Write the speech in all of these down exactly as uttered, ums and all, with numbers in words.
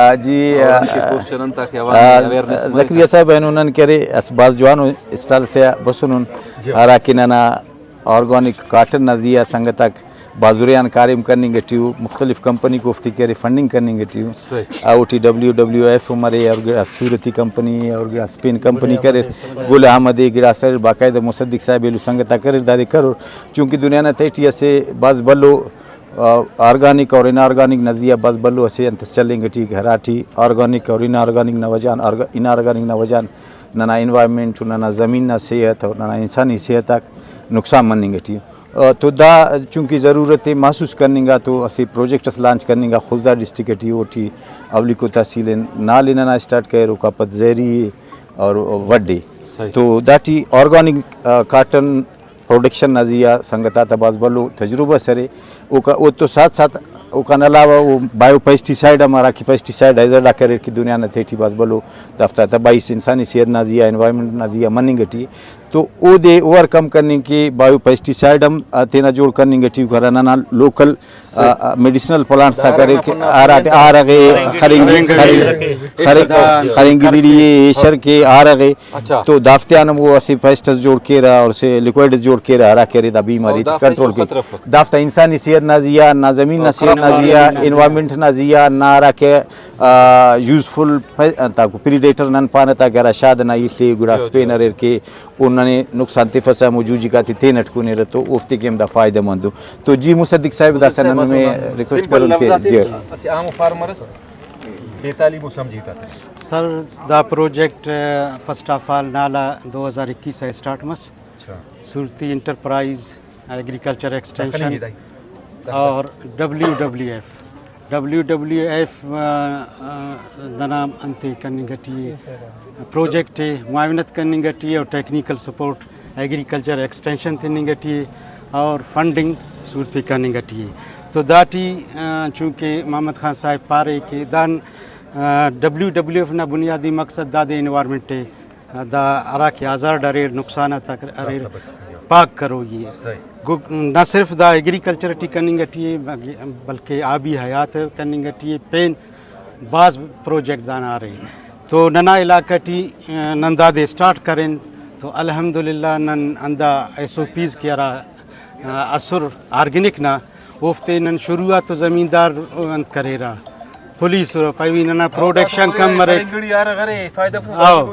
آ، جی، اور آ، ان کے پوسچر آن تاکہ عوام آ، میں اویئرنیس مرے۔ زکریا صاحب اینو نن کرے اس بھاز جوانو اسٹال سے آ بسنن، جی۔ ہرا کہ ننا آرگینک کاٹن نا زی آ سنگت آک بازرے آن کاریم کننگ ٹی ءُ، مختلف کمپنی کو اوفتے کہ ارے فنڈنگ کننگ ٹی ءُ۔ صحیح۔ اوٹی ڈبلیو ڈبلیو ایف ہم ارے اور گڑا سورتی کمپنی اور گڑا اسپین کمپنی کریر، گل احمد ءِ گڑاس اریر، باقاعدہ مصدق صاحب ایلو سنگت آک اریر، دادے کرور۔ چونکہ دنیا نا تہٹی اسہ بھاز بھلو، آ، آرگینک اور ان آرگینک نا زی آ بھاز بھلو اسہ انت اس چلینگ ٹی، ہراٹی آرگینک اور ان آرگینک نا وجہ آن، آرگ-، ان آرگینک نا وجہ آن ننا انوائرمنٹ و ننا زمین نا صحت اور ننا انسانی صحت آک نقصان مننگ ٹی ءُ۔ آ، تو دا چونکہ ضرورت ءِ محسوس کننگ آ تو اسہ پروجیکٹ اس لانچ کننگ آ خضدار ڈسٹرکٹ ٹی، اوٹی اولیکو تحصیل نال ءِ ننا اسٹارٹ کریر، اوکا پد زہری ءِ اور وڈھ ءِ۔ صحیح۔ تو داٹی آرگینک، آ، کاٹن پروڈکشن نا زی آ سنگت آتا بھاز بھلو تجربہ ئس ارے۔ اوکا، او تو ساتھ ساتھ اوکان علاوہ او بایو پیسٹی سائیڈ ہم، ہراکہ پیسٹی سائیڈ ہیزرڈ آک اریر کہ دنیا نا تہٹی بھاز بھلو دافتا تباہی اس انسانی صحت نا زی آ، انوائرمنٹ نا زی آ مننگ ٹی ءِ۔ تو اودے اوور کم کننگ کہ بایو پیسٹی سائیڈ ہم، آ، تینا جوڑ کننگ ٹی ءُ، ہرا ننا لوکل، آ، آ، میڈیسنل پلانٹس آک اریر کہ ہراٹی آرغ ءِ، خرنگ-، خرنگ-، خرنگ-، خرنگ گدڑی ءِ، ایشر کے آرغ ءِ۔ اچھا۔ تو دافتے آن ہم او اسہ پیسٹ اس جوڑ کیرہ اور اسہ لیکوائڈ اس جوڑ کیرہ، ہرا کہ ارے دا بیماری تے کنٹرول کے۔ دافتا انسانی صحت نا زی آ، نا زمین نا صحت نا زی آ، انوائرمنٹ نا زی آ، نا ہرا کہ، آ، یوزفل پے-، انتاکو پریڈیٹر نن پانہ تا کہ ہرا شاد ئنا ہیڷ ءِ، گڑاس پین اریر کہ او ننے نقصان تفسہ، ہمو جوجک آتے تینٹ کنیرہ تو اوفتے کہ ہم دا فائدہ مند ءُ۔ تو جی مصدق صاحب، داسہ نن نمے ریکویسٹ کرون کہ جی۔ اسہ عام فارمر اس بے تعلیم و سمجھی تا تینے۔ سر، دا پروجیکٹ، آ، فرسٹ آف آل نالا دو ہزار اکیس آ اسٹارٹ مس۔ اچھا۔ صورتی انٹرپرائز، ایگریکلچر ایکسٹینشن اور W W F. W W F, آ، آ، ننا انتے کننگ ٹی ءِ، پروجیکٹ ءِ معاونت کننگ ٹی ءِ اور ٹیکنیکل سپورٹ ایگریکلچر ایکسٹینشن تننگ ٹی ءِ اور فنڈنگ صورتی کننگ ٹی ءِ۔ تو داٹی، آ، چونکہ محمد خان صاحب پارے کہ دان، آ، ڈبلیو ڈبلیو ایف نا بنیادی مقصد دادے انوائرمنٹ ءِ دا ہرا کہ ہزارڈ اریر، نقصانات اریر، دافتا بچ-، پاک کروئی ءِ۔ صحیح۔ گو-، نہ صرف دا ایگریکلچر ٹی کننگ ٹی ءِ، بلکہ آبی حیات کننگ ٹی ءِ، پین بھاز پروجیکٹ دانا ارے۔ تو ننا علاقہ ٹی، آ، نن دادے اسٹارٹ کرین تو الحمدللہ نن ہندا ایس او پیز کہ ہرا، آ، اسر آرگینک نا، اوفتے نن شروعات تو زمیندار انت کریرہ، خلیسرہ، پائوی ننا پروڈکشن کم مریک۔ او،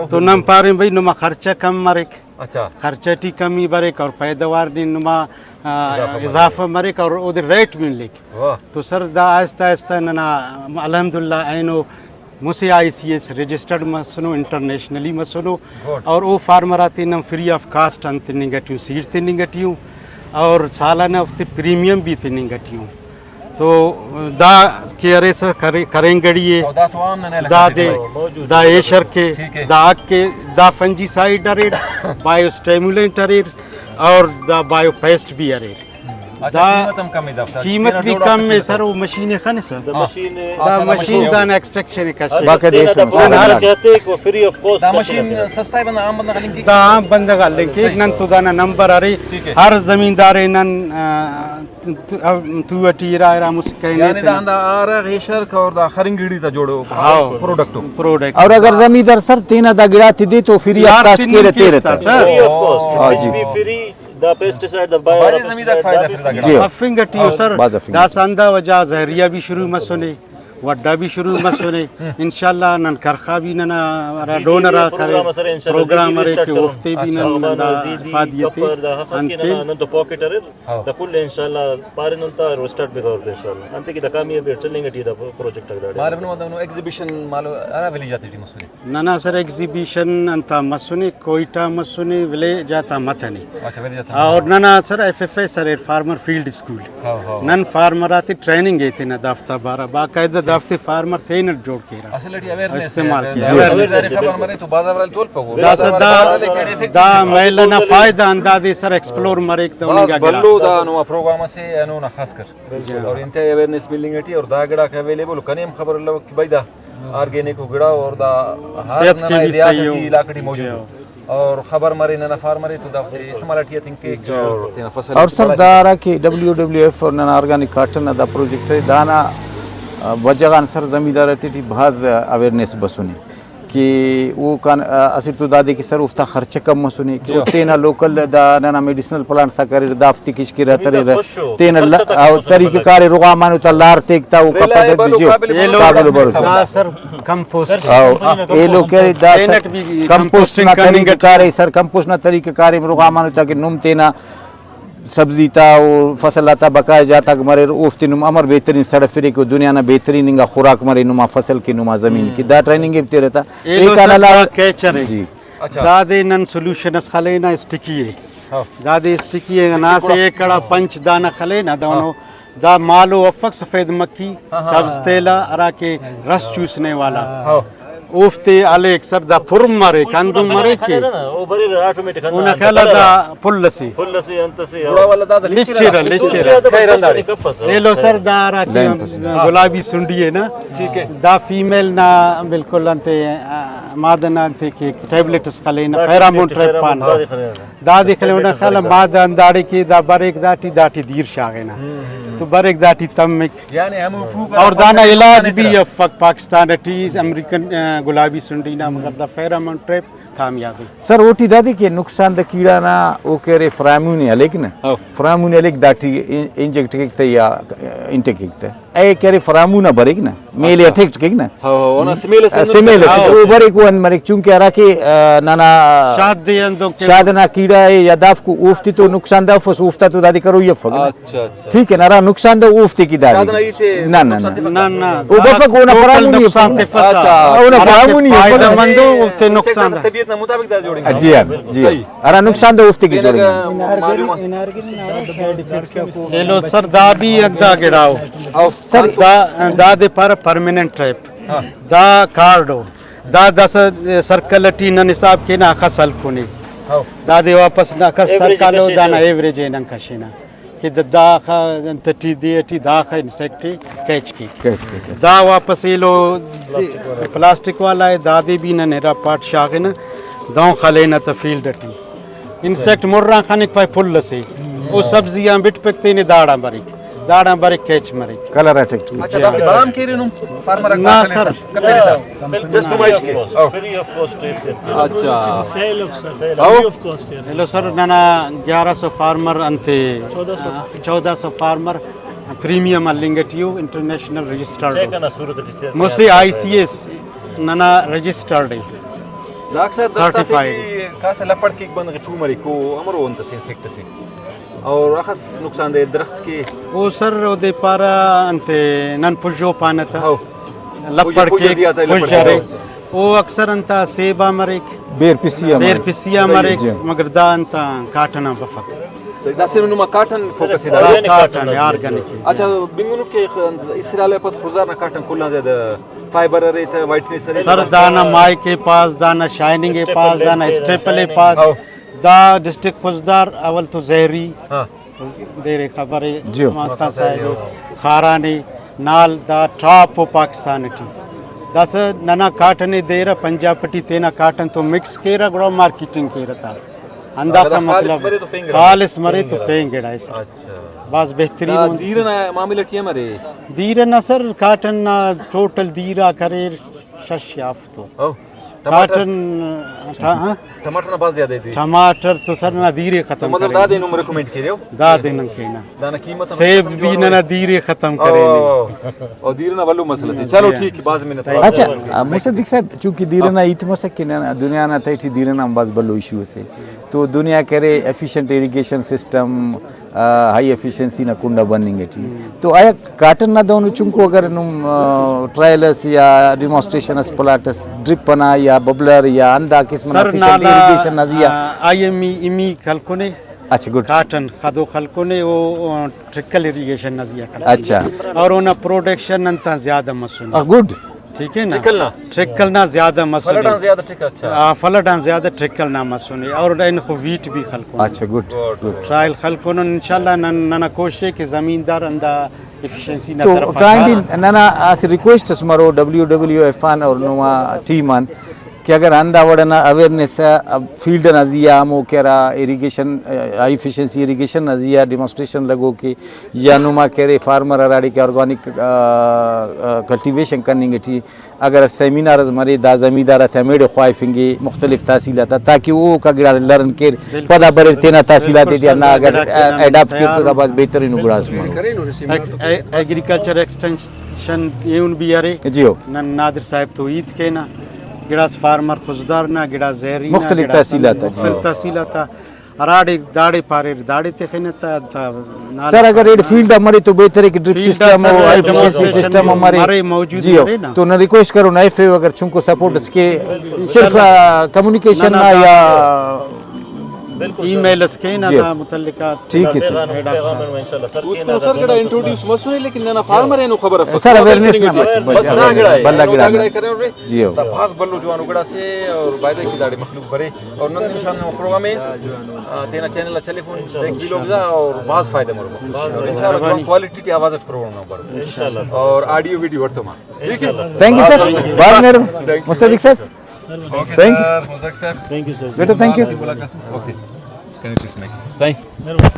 تو نن پارین بھئی نما خرچہ کم مریک۔ اچھا۔ خرچہ ٹی کمی بریک اور پیدوار نی نما، آ، اضافہ مریک۔ اضافہ مریک اور اودے ریٹ ملیک۔ واہ۔ تو سر دا آہستہ آہستہ ننا الحمدللہ اینو مسہ آئی سی ایس رجسٹرڈ مسنو، انٹرنیشنلی مسنو۔ گڈ۔ اور او فارمر آتے نن فری آف کاسٹ انت تننگ ٹی اوں، سیڈ تننگ ٹی اوں اور سالانہ اوفتے پریمیم بھی تننگ ٹی اوں۔ تو دا کہ ارے سر کرے-، کرینگڑی ءِ، او دا تو عام ننے علاقہ دادے، ٹی موجود دا ہے۔ ایشر کے، ٹھیک ہے۔ دا حق کے، دا فنجی سائیڈ اریر، بایو اسٹیمولنٹ اریر اور دا بایو پیسٹ بھی اریر۔ اچھا، دا قیمت ہم کم ہے دافتا؟ قیمت بھی کم ہے سر، وہ مشین ہے خانے سر۔ دا ہاں۔ مشین ہے۔ دا ہاں، مشین دانا ایکسٹریکشن ہے کشے۔ باقی دیش میں دا پروگرام کہتے ہیں کہ free of cost the machine سستا ہے بندہ، عام بندہ کا لنک ہے؟ دا عام بندہ کا لنک ہے، نن تو دانا نمبر ارے، ٹھیک ہے۔ ہر زمیندار ہے نن، آ، تو، تو، تو اٹی ارا ارا مسکین یعنی تے دا نا۔ ہندا آرہ غیشر کا اور دا خرنگڑی تا جوڑو ہاں۔ پروڈکٹ ہو۔ پروڈکٹ۔ اور اگر زمیندار سر تینا دا گڑا تے دے تو فری آف کاسٹ کے رہتے رہتا ہے۔ سر۔ Free of cost. ہاں جی۔ فری دا پیسٹیسائیڈ دا بایو بھاز زمیندار فائدہ دا بھی فری۔ جی۔ افنگ ٹی ہو سر، بھاز افنگ۔ دا سندا وجہ زہریا بھی شروع مسنے، وڈا بھی شروع مسنے۔ انشاءاللہ نن کرخا بھی ننا ہرا ڈونر آ کرے، پروگرام ارے کہ اوفتے بھی نن دا افادیت انت کین۔ نن تو پاکٹ ارے۔ ہاں۔ دا کل انشاءاللہ پارینن تا اور اسٹارٹ بکور انشاءاللہ۔ انتے کہ دا کامیابی اٹ چلینگ ٹی دا پروجیکٹ آک داڑے۔ مالو نو دنو ایگزیبیشن مالو ہرا ویلیج آتے ٹی مسنے؟ ننا سر ایگزیبیشن انتا مسنے، کوئٹہ مسنے، ویلیج آتا متنے۔ اچھا، ویلیج آتا اور متنے۔ ننا سر ایف ایف ایس اریر، فارمر فیلڈ اسکول۔ ہاں، ہاں۔ نن فارمر آتے ٹریننگ ایتنہ دافتا بارہ، باقاعدہ دافتے فارمر تینٹ جوڑ کیرہ۔ اصل ٹی اویئرنیس استعمال کیرہ۔ اویئرنیس خبر مرے تو بازار والے تول پگو۔ داسہ دا، دا میلہ نا فائدہ اندازے سر ایکسپلور مریک تو بھاز انگا گڑا۔ بھلو دا نما پروگرام اسے اینو نا خاص کر۔ جی۔ اور انتہائی اویئرنیس ملنگ ٹی اور دا گڑاک اویلیبل کنے ہم خبر الو کہ بھائی دا آرگینک و گڑا اور دا ہر صحت کے ننا بھی دیہات صحیح ٹی ہو۔ علاقہ ٹی موجود جی۔ ہو۔ اور خبر مرے ننا فارمر ءِ تو دافتے استعمال ٹی ہتنگ کیک جی۔ اور تینا فصل اور سر دارا کہ ڈبلیو ڈبلیو ایف اور ننا آرگینک کاٹن نا دا پروجیکٹ ءِ دانا وجہ غان سر زمیندار آتے ٹی بھاز اویئرنیس بسنے کہ اوکان اسٹ تو دادے کہ سر اوفتا خرچہ کم مسنے کہ او تینا لوکل دا ننا میڈیسنل پلانٹس آک اریر دافتے کشکرہ تریرہ، تینا ل-، او طریقہ کار ئے رغامانو تا لار تیک تا اوکا پد بجو قابل بھروسہ۔ دا سر کمپوسٹ۔ او ایلو کہ دا سر کمپوسٹ نا طریقہ کار ئے، سر کمپوسٹ نا طریقہ کار ئے رغامانو تا کہ نم تینا سبزی تا و فصل آتا بقایا جات آک مریر، اوفتے نم امر بہترین سڑفرے کہ او دنیا نا بہترین انگا خوراک مرے نما فصل کہ نما زمین کہ۔ دا ٹریننگ ءِ تیرہ تا۔ ایلو ایکان سر علاوہ دا کیچر ءِ۔ جی۔ اچھا۔ دادے نن سولوشن اس خلینہ اسٹکی ءِ۔ ہاں۔ دادے اسٹکی ءِ، ہنا سے ایکڑ آ پنچ دانہ خلینہ، دہنو ہاں۔ دا مالو افک سفید مکھی، ہاں، ہاں۔ سبز تیلہ، ہرا کہ رس چوسنے والا۔ ہاں۔ اوفتے ہلیک سر، دا پر مریک، ہندن مریک کہ او بریر آٹومیٹک، اونا خیال آ دا پھل اسے۔ پھل اسے، انت اسے، گڑا والا دا دا لچرہ، لچرہ۔ خیر ہنداڑے۔ ایلو سر دا ہرا کہ لائن پس۔ گلابی سنڈی ءِ نا، ٹھیک ہے۔ دا فیمیل نا بالکل انتے، آ، مادہ نا انتے کہ ٹیبلٹ اس خلینہ، دا فیرامون ٹیبلٹ ٹریپ پانہ۔ فیرامون، دا خلینہ۔ دادے خلے اونا خیال آ مادہ ہنداڑے کہ دا بریک داٹی، داٹی دیر شاغنہ۔ ہم، ہم۔ تو بریک داٹی تمک۔ یعنی ہمو پوک اور دانا علاج بھی افک پاکستان ٹی امریکن، آ، گلابی سنڈی نا، مگر دا فیرامون ٹریپ کامیاب ءِ۔ سر، اوٹی دادے کہ نقصان دہ کیڑا نا او کہ ارے فرامون ءِ ہلیک نا، ہاں۔ فرامون ءِ ہلیک داٹی ان-، انجیکٹ کیک تہ یا انٹیک کیک تہ۔ اے کہ ارے فرامون آ بریک نا، میل ءِ اچھا۔ اٹیک کیک نا۔ ہاں، ہاں، اونا سمیل اسے اندر سمیل اسے ہاں۔ او بریک او اند مریک، چونکہ ہراکہ، آ، ننا شاد دے اندن کہ شاد نا کیڑا ءِ یا دافکو اوفتے تو نقصان دہ افس، اوفتا تو دادے کروئی افک نا۔ اچھا، اچھا۔ ٹھیک ہے نا، ہرا نقصان دہ اوفتے کہ دادے۔ شاد نا ہیت ءِ نہ، نہ، نقصان نہ۔ تفسہ؟ نہ، نہ۔ او بفک اونا ٹوٹل فرامونی نقصان افک۔ تفسہ۔ ہاں، اونا ہراکہ فرامونی افک۔ فائدہ مند او، اوفتے نقصان دہ۔ طبیعت نا مطابق دا جوڑنگ۔ جی ہاں، جی ہاں۔ صحیح۔ ہرا نقصان دہ اوفتے کہ جوڑنگ۔ ایلو سر دا بھی اندا گڑاؤ۔ او۔ سر۔ دا، دادے پارہ پرماننٹ ٹریپ۔ ہاں۔ دا کارڈو۔ دا داسہ سرکل ٹی نن حساب کینہ اخس ہلکنے۔ ہاں۔ دادے واپس نہ اخس ایوریج سرکالو، کشیسہ۔ دانا ایوریج ءِ نن کشنہ۔ کہ دا، داخہ انت ٹی دے ٹی داخہ انسیکٹ کیچ کیک۔ کیچ کیک۔ دا واپس ایلو پلاسٹک والا ءِ، دادے بھی نن ارا پاٹ شاغنہ، دہن خلینہ تہ فیلڈ ٹی۔ انسیکٹ مران خنک پائے پھل اسے۔ او سبزی آن بٹپک تینے داڑان بریک۔ داڑان بریک کیچ مریک۔ کلر اٹیکٹ کیک۔ اچھا، دافتے بام کیرے نم فارمر آک نا سر۔ جسٹ نمائش کے۔ Free of cost. اچھا۔ Sale off sir. ہاں۔ Free of cost. Hello sir, ننا گیارہ سو فارمر انتے، چودہ سو۔ چودہ سو فارمر پریمیم ہلنگ ٹی او، انٹرنیشنل رجسٹرڈ چیک او۔ انا صورت ٹی چیک مسہ آئی سی ایس ننا رجسٹرڈ ءِ۔ ڈاکٹر صاحب، دافتا سرٹیفائیڈ۔ تیٹی کاسہ لپڑ کیک بندغ ٹو مریک، او امرو انت اسے انسیکٹ اسے؟ اور اخس نقصان دہ درخت کے؟ او سر، اودے پارہ انتے نن پژو پانہ تہ۔ ہاؤ۔ لپڑ پژ، پژ کیک، زیادہ لپڑ پژ ارے۔ کیک۔ او اکثر انتا سیب آ مریک، بیر پسی آ بیر مریک۔ پسی آ صحیح، مریک، جی۔ مگر دا انتا کاٹن آ بفک۔ صحیح، دا صرف نما کاٹن فوکس ءِ دا۔ دا کاٹن ءِ، آرگینک ءِ۔ اچھا، بنگنٹ کہ خ-، اسرال ءِ پد خضدار نا کاٹن کل آن زیادہ فائبر ارے تہ وائٹنس ارے۔ سر، دانا مائک ءِ پاس، دانا شائننگ ءِ پاس، دانا اسٹیپل ءِ پاس۔ ہاؤ۔ دا ڈسٹرکٹ خضدار اول تو زہری۔ ہاں۔ دیرے خبر ءِ، جیو۔ عماد خان صاحب ءِ، خاران ءِ، نال دا ٹاپ ءُ پاکستان ٹی۔ داسہ ننا کاٹن ءِ دیرہ، پنجاب ٹی تینا کاٹن تو مکس کیرہ، گڑا مارکیٹنگ کیرہ تا۔ ہنداخہ خالص مطلب مرے تو پین گڑا۔ خالص مرے تو پین گڑا ایسا۔ اچھا۔ بھاز بہترین دا انت۔ دیر نا معاملہ ٹی ہم ارے؟ دیر نا سر، کاٹن نا ٹوٹل دیر آک اریر شش یا ہفت۔ او، ٹماٹر؟ کاٹن، ٹا-، ہاں؟ ٹماٹر نا بھاز زیادہ دیر۔ ٹماٹر تو سر نا دیر ءِ ختم تو مطلب کرے۔ دادے نم ریکمینڈ کیرے ہو؟ دادے نن کینہ۔ دانا قیمت ہم سیب بھی ننا دیر ءِ ختم کرے۔ او، او، دیر نا بھلو مسئلہ سے۔ چلو ٹھیک، بھاز منت وار۔ اچھا، آ، مصدق صاحب، چونکہ دیر نا ہیت مسکہ ننا دنیا نا تہٹی دیر نا ہم بھاز بھلو ایشو اسے۔ تو دنیا کہ ارے ایفیشنٹ اریگیشن سسٹم، آ، ہائی ایفیشنسی نا کنڈا بننگ ٹی۔ تو آیا کاٹن نا دہنو چنکو اگر نم، آ، ٹرائل اس یا ڈیمانسٹریشن اس، پلاٹ اس، ڈرپ ئنا یا ببلر یا ہندا قسم نا سر ایفیشنٹ نالا، اریگیشن نا زیہا؟ آ، آئی ایم ای امی خلکنے۔ اچھا، گڈ۔ کاٹن خدو خلکنے او، او ٹرکل اریگیشن نا زیہا خلکنے۔ اچھا۔ اور اونا پروڈکشن نن تا زیادہ مسنے۔ آ، گڈ۔ ٹھیک ہے نا؟ ٹرکل نا؟ ٹرکل نا زیادہ مسنے۔ فلڈ آن زیادہ ٹرکل، اچھا۔ آ، فلڈ آن زیادہ ٹرکل نا مسنے۔ اور اینخو ویٹ بھی خلکنے۔ اچھا، گڈ، گڈ۔ ٹرائل خلکنن، انشاءاللہ نن، ننا کوشش ءِ کہ زمیندار ہندا ایفیشنسی نا تو طرف آ کائنڈلی کارہ۔ ننا اسہ ریکویسٹ اس مرو ڈبلیو ڈبلیو ایف آن اور نما ٹیم آن کہ اگر ہندا وڑ ئنا اویئرنیس فیلڈ ئنا زیہا ہمو کہ ہرا ایریگیشن، ہائی ایفیشنسی ایریگیشن نا زیہا ڈیمانسٹریشن لگوک ءِ، یا نما کہ ارے فارمر ہراڑے کہ آرگینک، آ، آ، کلٹیویشن کننگ ٹی اگر سیمینار اس مرے، دا زمیندار آتے ہمیڑے خواہفنگے مختلف تحصیلات آ، تاکہ اوکا گڑا لرن کیر، پدا بریر تینا تحصیلات ٹی ہندا اگر اڈاپٹ کیر تو دا بھاز بہترین ءُ گڑاس مرو۔ ایگریکلچر ایکسٹینشن ایون بھی ارے۔ جی ہو۔ نن نادر صاحب تو ہیت کینہ، گڑاس فارمر خضدار نا، گڑاس زہری نا، مختلف گڑاس تحصیلات آ، جی۔ مختلف تحصیلات آ ہراڑے داڑے پاریر داڑے تخنہ تا، تا نال سر، اگر ایڈ فیلڈ آ مرے تو بہتر ہے کہ ڈرپ فیلڈ آ سسٹم سر، او ایفیشنسی ڈیمانسٹریشن سسٹم مرے، مرے، موجود جی ہو۔ مرے نا۔ تو نن ریکویسٹ کرو نا ایف اے او اگر چنکو سپورٹ اس کے صرف، آ، کمیونیکیشن نا یا بالکل ای سر۔ میل اس کے نا جی۔ دا متعلقہ ٹھیک ہے سر۔ پیغام، پیغام اینو انشاءاللہ سر اوفک کینہ نن سر دا گڑا انٹروڈیوس مسنے، لیکن ننا فارمر اینو خبر افس۔ سر، اویئرنیس نا بس، بس، بس دا گڑا ہے۔ بھلا گڑا دا گڑا ہے۔ کرے۔ جی ہو۔ دا بھاز بھلو جوانو گڑاسے اور بایدے کہ داڑے مخلوق برے اور نن انشاءاللہ ننا پروگرام ءِ، آ، تینا چینل آ چلیفون زیک ویلوگز آ اور بھاز فائدہ مرو۔ اور انشاءاللہ جوان کوالٹی ٹی آواز اٹ پروگرام نا برو۔ انشاءاللہ سر۔ اور آڈیو ویڈیو ہڑتوما۔ ٹھیک ہے۔ تھینک یو سر، بھاز مہربانی مصدق صاحب۔ Okay thank you. سر، مصدق صاحب۔ Thank you sir. Beta, thank you. Okay. کنے تس نے۔ سائیں۔ مہربانی۔